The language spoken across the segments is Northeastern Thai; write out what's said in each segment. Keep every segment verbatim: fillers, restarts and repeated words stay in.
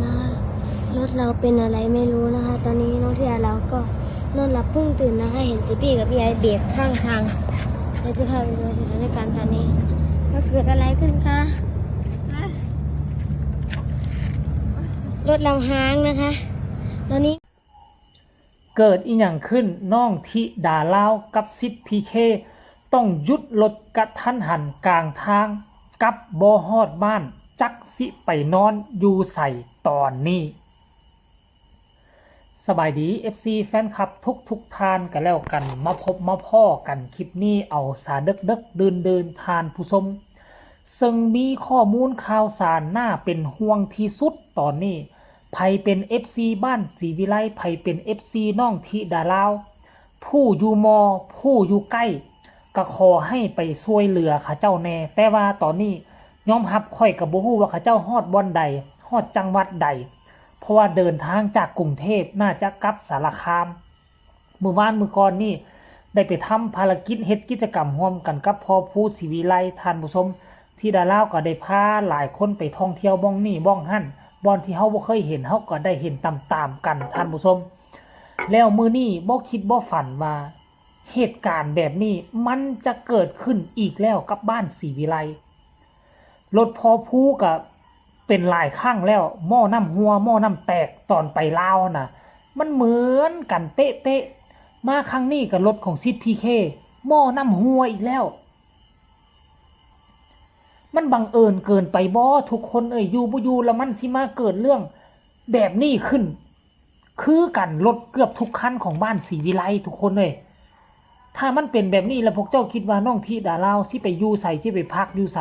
นะ รถเราเป็นอะไรไม่รู้นะคะ ตอนนี้น้องที่ดาเราก็นอนหลับเพิ่งตื่นนะคะ เห็นสิพี่กับพี่ไอเบรกข้างทาง เดี๋ยวจะพาไปดูสถานการณ์ตอนนี้ว่าเกิดอะไรขึ้นคะ รถเราฮ้างนะคะ ตอนนี้ เกิดอีหยังขึ้น น้องธิดาลาวกับสิทธิ์พีเคต้องหยุดรถกะทันหันกลางทาง กลับบ่ฮอดบ้าน จักสิไปนอนอยู่ไสตอนนี้ สบายดี เอฟซี แฟนคลับทุกทุกๆท่านกันแล้วกัน มาพบมาพ้อกันคลิปนี้เอาสาเดิกเดิกดื่นดื่นๆท่านผู้ชม ซึ่งมีข้อมูลข่าวสารน่าเป็นห่วงที่สุดตอนนี้ ไผเป็น เอฟซี บ้านศรีวิไล ไผเป็น เอฟซี น้องธิดาลาว ผู้อยู่มอ ผู้อยู่ใกล้ ก็ขอให้ไปช่วยเหลือเขาเจ้าแน่ แต่ว่าตอนนี้ยอมรับข้อยก็บ่ฮู้ว่าเขาเจ้าฮอดบ่อนใด ฮอดจังหวัดใด เพราะว่าเดินทางจากกรุงเทพน่าจะกลับสารคาม มื้อวานมื้อก่อนนี่ได้ไปทำภารกิจเฮ็ดกิจกรรมร่วมกันกับพ่อภูศรีวิไล ท่านผู้ชม ธิดาลาวก็ได้พาหลายคนไปท่องเที่ยวบ่องนี่บ่องหั่น บ่อนที่เฮาบ่เคยเห็นเฮาก็ได้เห็นตามๆกัน ท่านผู้ชม แล้วมื้อนี้บ่คิดบ่ฝันว่าเหตุการณ์แบบนี้มันจะเกิดขึ้นอีกแล้วกับบ้านศรีวิไล รถพ่อภูก็เป็นหลายครั้งแล้ว หม้อน้ำฮั่ว หม้อน้ำแตกตอนไปลาวนะ มันเหมือนกันเป๊ะๆ มาครั้งนี้กับรถของสิทธิ์พีเค หม้อน้ำฮั่วอีกแล้ว มันบังเอิญเกินไปบ่ทุกคนเอ้ย อยู่บ่อยู่แล้วมันสิมาเกิดเรื่องแบบนี้ขึ้น คือกัน รถเกือบทุกคันของบ้านศรีวิไลทุกคนเอ้ย ถ้ามันเป็นแบบนี้แล้วพวกเจ้าคิดว่าน้องธิดาลาวสิไปอยู่ไส สิไปพักอยู่ไส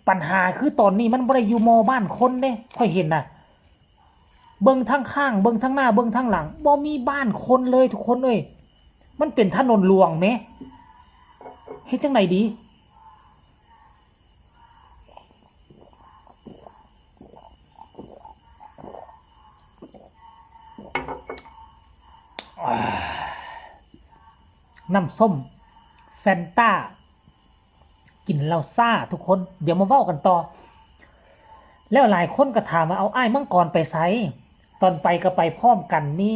ปัญหาคือตอนนี้มันบ่ได้อยู่มอบ้านคนเด้ ข้อยเห็นน่ะ เบิ่งทางข้าง เบิ่งทางหน้า เบิ่งทางหลัง บ่มีบ้านคนเลยทุกคนเอ้ย มันเป็นถนนหลวงแหม เฮ็ดจั่งใดดี อ่า น้ำส้ม แฟนต้า กินแล้วซ่าทุกคน เดี๋ยวมาเว้ากันต่อ แล้วหลายคนก็ถามว่า เอาอ้ายมังกรไปไส ตอนไปก็ไปพร้อมกัน มี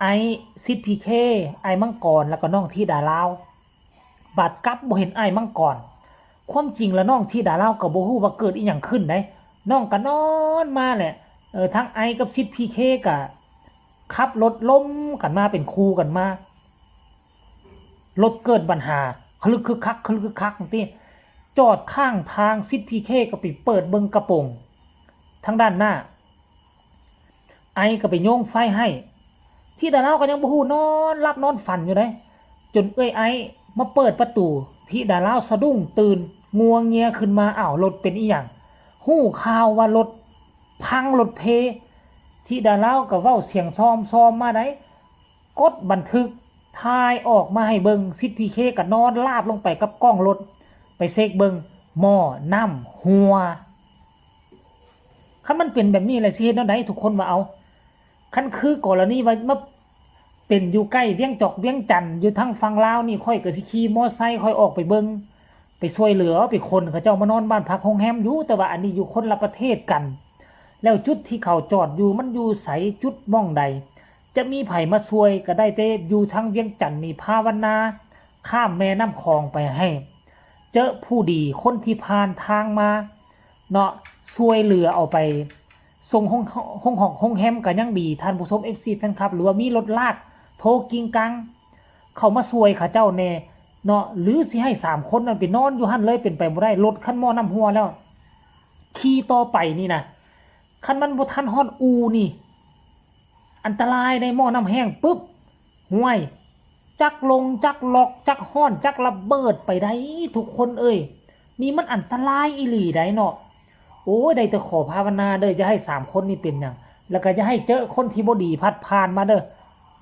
ไอ้สิทธิ์พีเค อ้ายมังกร แล้วก็น้องธิดาลาว บัดกลับบ่เห็นอ้ายมังกร ความจริงแล้วน้องธิดาลาวก็บ่ฮู้ว่าเกิดอีหยังขึ้นได๋ น้องก็นอนมาแหละ เออ ทั้งไอ้กับสิทธิ์พีเคก็ขับรถล้มกันมาเป็นคู่กันมา รถเกิดปัญหา คลึกคลึกคลัก คลึกคลึกคลักจั่งซี้ จอดข้างทาง สิทธิ์พีเคก็ไปเปิดเบิ่งกระโปรงทางด้านหน้า ไอ้ก็ไปโยงไฟให้ ธิดาลาวก็ยังบ่ฮู้ นอนหลับนอนฝันอยู่ได๋ จนเอื้อยไอ้มาเปิดประตู ธิดาลาวสะดุ้งตื่น งัวเงียขึ้นมา อ้าว รถเป็นอีหยัง ฮู้ข่าวว่ารถพังรถเพ ธิดาลาวก็เว้าเสียงซอมๆมาได๋ กดบันทึก ถ่ายออกมาให้เบิ่ง สิทธิ์พีเคก็นอนราบลงไปกับกล้องรถ ไปเช็คเบิ่ง หม้อน้ำฮั่ว คันมันเป็นแบบนี้แล้วสิเฮ็ดแนวใดทุกคนว่า เอา คันคือกรณีว่ามาเป็นอยู่ใกล้เวียงจอกเวียงจันทน์ อยู่ทางฝั่งลาวนี่ ข้อยก็สิขี่มอไซค์ข้อยออกไปเบิ่ง ไปช่วยเหลือ ไปขนเขาเจ้ามานอนบ้านพักโรงแรมอยู่ แต่ว่าอันนี้อยู่คนละประเทศกัน แล้วจุดที่เขาจอดอยู่มันอยู่ไส จุดหม่องใด จะมีไผมาช่วยก็ได้แต่อยู่ทางเวียงจันทน์นี่ ภาวนาข้ามแม่น้ำของไปให้ เจอผู้ดี คนที่ผ่านทางมาเนาะ ช่วยเหลือเอาไปส่งโรง โรง โรงแรมก็ยังดี ท่านผู้ชม เอฟซี แฟนคลับ หรือว่ามีรถลาก โทรกิ่งกัง เข้ามาช่วยเขาเจ้าแน่เนาะ หรือสิให้สามคนนั้นไปนอนอยู่หั่นเลย เป็นไปบ่ได้ รถคันหม้อน้ำฮั่วแล้ว ขี่ต่อไปนี่นะ คันมันบ่ทันฮอดอู่นี่ อันตรายได๋ หม้อน้ำแห้งปึ๊บ ห้วย จักลง จักล็อก จักฮ้อน จักระเบิดไปได๋ ทุกคนเอ้ย นี่มันอันตรายอีหลีได๋เนาะ โอ้ย ได้แต่ขอภาวนาเด้อ อย่าให้สามคนนี่เป็นหยัง แล้วก็อย่าให้เจอคนที่บ่ดีพัดผ่านมาเด้อ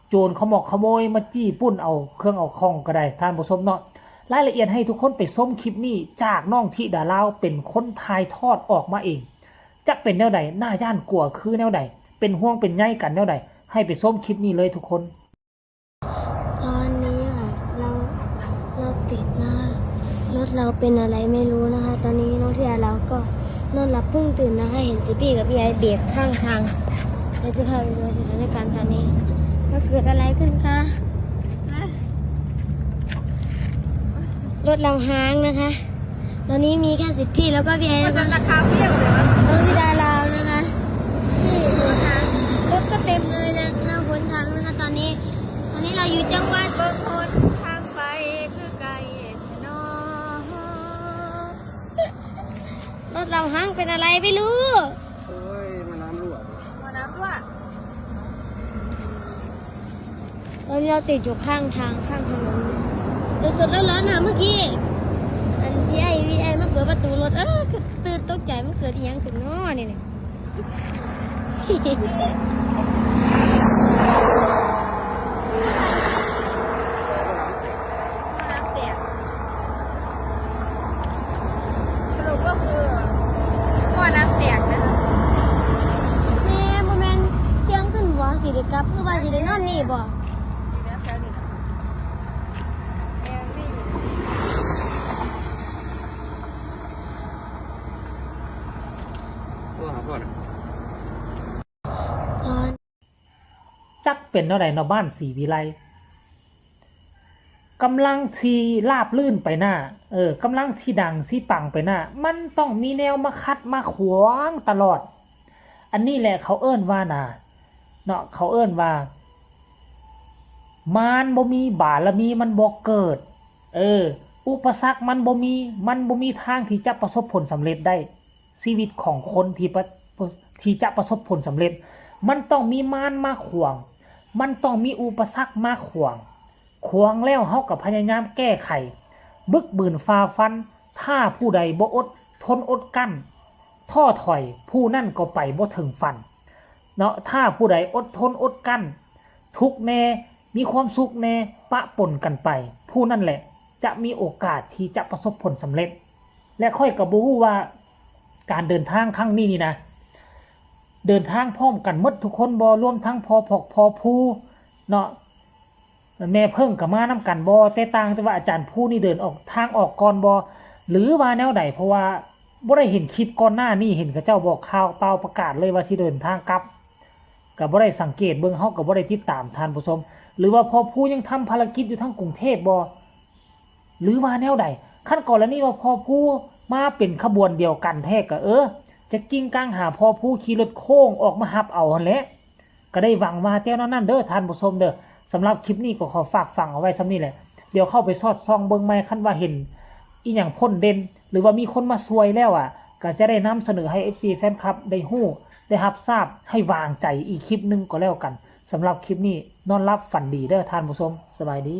โจรขโมกขโมยมาจี้ปุ้นเอาเครื่องเอาของก็ได้ ท่านผู้ชมเนาะ รายละเอียดให้ทุกคนไปชมคลิปนี้ จากน้องธิดาลาวเป็นคนถ่ายทอดออกมาเอง จะเป็นแนวใด น่าย้านกลัวคือแนวใด เป็นห่วงเป็นใยกันแนวใด ให้ไปชมคลิปนี้เลยทุกคน ตอนนี้อ่ะ เรา เราติดนะ รถเราเป็นอะไรไม่รู้นะคะ ตอนนี้น้องธิดาลาวก็ นอนหลับเพิ่งตื่นนะคะ เห็นสิทธิพี่กับพี่ไอซ์เบรกข้างทาง เดี๋ยวจะพาไปดูสถานการณ์ตอนนี้ว่าเกิดอะไรขึ้นคะ รถเราฮ้างนะคะ ตอนนี้มีแค่สิทธิพี่แล้วก็พี่ไอซ์ ว่าสัน นะคะ ราคาเปรี้ยวเลยวะ รถพี่ดาลาวนะคะ ที่หัวทาง รถก็เต็มเลยนะหน้าหนทางนะคะ ตอนนี้ ตอนนี้เราอยู่จังหวัด เบิ่งหนทางไปคือไกลแท้น้อ รถเราฮ้างเป็นอะไรไม่รู้ โอ้ยมาน้ำรั่ว หัวน้ำด้วย ตอนนี้เราติดอยู่ข้างทางข้างถนนสดๆร้อนๆนะเมื่อกี้ อันพี่ไอพี่ไอมาเปิดประตูรถ เออก็ตื่นตกใจมันเกิดอีหยังขึ้นเนาะนี่นี่ หัวน้ำแตกสรุปก็คือหัวน้ำแตกนะคะ แม่บ่แม่นเที่ยงขึ้นบ่สิได้กลับหรือว่าสิได้นอนนี่บ่ นี่นะแถวนี้นะแมงนี่ โทรหาพ่อหน่อย ตอน จักเป็นแนวใดเนาะบ้านศรีวิไล กำลังที่ราบรื่นไปหน้า เออกำลังที่ดังที่ปังไปหน้า มันต้องมีแนวมาขัดมาขวางตลอด อันนี้แหละเขาเอิ้นว่านาเนาะเขาเอิ้นว่า มารบ่มีบารมีมันบ่เกิด เออ อุปสรรคมันบ่มี มันบ่มีทางที่จะประสบผลสำเร็จได้ ชีวิตของคนที่ประที่จะประสบผลสำเร็จ มันต้องมีมารมาขวาง มันต้องมีอุปสรรคมาขวาง ขวางแล้วเฮาก็พยายามแก้ไข บึกบืนฝ่าฟัน ถ้าผู้ใดบ่อดทนอดกลั้น ท้อถอย ผู้นั่นก็ไปบ่ถึงฝัน เนาะ ถ้าผู้ใดอดทนอดกลั้น ทุกข์แน่ มีความสุขแน่ ปะปนกันไป ผู้นั่นแหละจะมีโอกาสที่จะประสบผลสำเร็จ และข้อยก็บ่ฮู้ว่าการเดินทางครั้งนี้นี่นะ เดินทางพร้อมกันหมดทุกคนบ่ รวมทั้งพ่อพอกพ่อภูเนาะ แม่เพิ่งก็มานำกันบ่ แต่ต่างแต่ว่าอาจารย์ภูนี่เดินออกทางออกก่อนบ่ หรือว่าแนวใด เพราะว่าบ่ได้เห็นคลิปก่อนหน้านี้ เห็นเขาเจ้าบอกข่าวเปล่าประกาศเลยว่าสิเดินทางกลับ ก็บ่ได้สังเกตเบิ่ง เฮาก็บ่ได้ติดตามท่านผู้ชม หรือว่าพ่อภูยังทำภารกิจอยู่ทางกรุงเทพฯบ่ หรือว่าแนวใด คันกรณีว่าพ่อภูมาเป็นขบวนเดียวกันแท้ก็เออ จะกิ่งกลางหาพ่อภูขี่รถโค้งออกมาฮับเอาหั่นแหละ ก็ได้หวังว่าแนวนั้นเด้อท่านผู้ชมเด้อ สำหรับคลิปนี้ก็ขอฝากฝังเอาไว้ส่ำนี้แหละ เดี๋ยวเข้าไปสอดส่องเบิ่งใหม่ คันว่าเห็นอีหยังพ้นเด่น หรือว่ามีคนมาช่วยแล้วอ่ะ ก็จะได้นำเสนอให้ เอฟซี แฟนคลับได้ฮู้ ได้รับทราบ ให้วางใจอีกคลิปหนึ่งก็แล้วกัน สำหรับคลิปนี้นอนหลับฝันดีเด้อท่านผู้ชม สบายดี